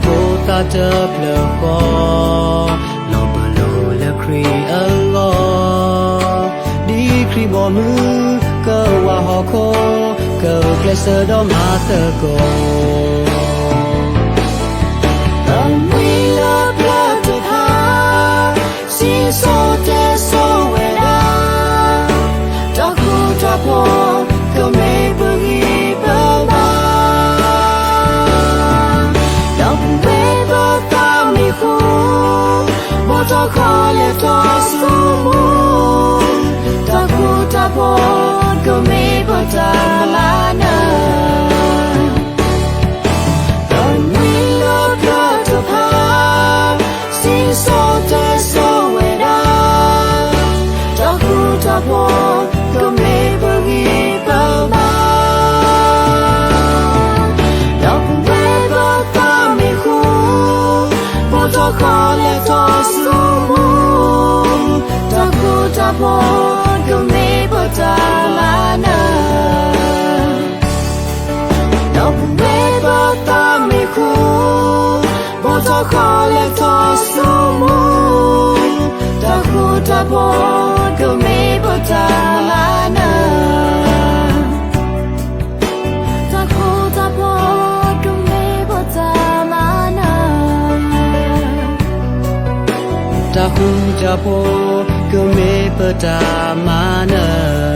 ဖိသၣ်တဖျၢၣ်ဃီ, လီၤပလိာ်လၢခရံာ်အဂီၢ်, ဒ်ခရံာ်ဘီမုၢ် ကဝးဟီၣ်ခိၣ်, ကကျဲးစၢးဒီးမၤသကိး အမှံလၢပျၢၤတဖၣ်, စံးစိၤတဲစိၤဝဲဒၣ်, တၢ်ဃူတၢ်ဖိး ကမ့ၢ်ပဂံၢ်ပဘါ, ဒီးပဝဲပသးမံၤဃိ, ဘီၣ်ထီၣ်ဃီလဲၤထီၣ်ဆူမူ, တၢ်ဃူတၢ်ဖိး ကမ့ၢ်ပတၢ်မၤနၢၤ ဒီးမှံလၢပျၢၤတဖၣ်, စံးစိၤတဲစိၤဝဲဒၣ်, တၢ်ဃူတၢ်ဖိး ကမ့ၢ်ပဂံၢ်ပဘါ, ဒီးပဝဲပသးမံၤဃိ, ဘီၣ်ထီၣ်ဃီလဲၤထီၣ်ဆူမူ, တၢ်ဃူတၢ်ဖိး ကမ့ၢ်ပတၢ်မၤနၢၤ ဒီးပဝဲပသးမံၤဃိ, ဘီၣ်ထီၣ်ဃီလဲၤထီၣ်ဆူမူ, တၢ်ဃူတၢ်ဖိး ကမ့ၢ်ပတၢ်မၤနၢၤ, တၢ်ဃူတၢ်ဖိး ကမ့ၢ်ပတၢ်မၤနၢၤ, တၢ်ဃူတၢ်ဖိး ကမ့ၢ်ပတၢ်မၤနၢၤ.